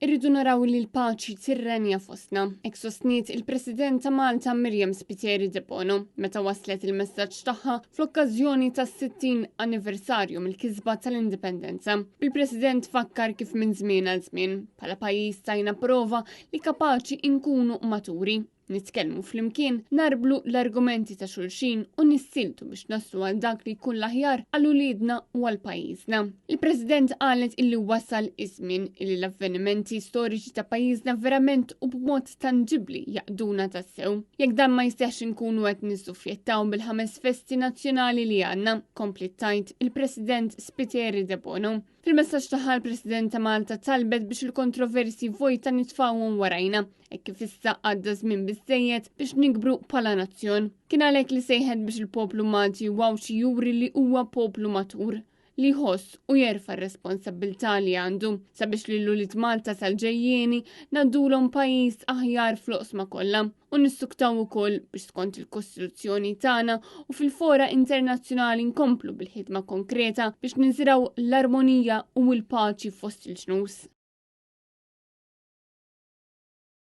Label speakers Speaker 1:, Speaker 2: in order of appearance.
Speaker 1: Irridu naraw li l-paċi tirrenja fostna, hekk sostniet il-President ta' Malta Miriam Spiteri Debono meta waslet il-messaġġ tagħha fl-okkażjoni tas-60 anniversarju mill-kisba tal-Indipendenza. Il-President fakkar kif minn żmien għal żmien bħala pajjiż tajna prova li kapaċi inkunu maturi Nitkellmu flimkien, narblu l-argumenti ta' xulxin u nissiltu biex naslu għal dak li jkun l-aħjar għal uliedna u għal pajjiżna. Il-President qalet illi wasal iż-żmien illi l-avvenimenti storiċi ta' pajjiżna verament u b'mod tanġibli jaqduna tassew. Jekk dan ma jseħx inkunu qed nissuffjettaw bil-ħames festi nazzjonali li għandna, kompli tajt il-President Spiteri Debono. Fil-messaġġ tagħha l-President ta' Malta talbet biex il-kontroversi vojta nitfgħuhom warajna, hekk kif issa għadda żmien biżejjed biex nikbru bħala nazzjon. Kien għalhekk li sejħet biex il-poplu Malti u Għawdxi juri li huwa poplu matur, li jħoss u jerfa' r-responsabbiltà li għandu sabiex lil ulied Malta tal-ġejjieni ngħaddulhom pajjiż aħjar fl-oqsma kollha. u nissuktaw ukoll biex skont il-Kostituzzjoni tagħna u fil-fora internazzjonali nkomplu bil-ħidma konkreta biex niżraw l-armonija u l-paċi fost il-ġnus.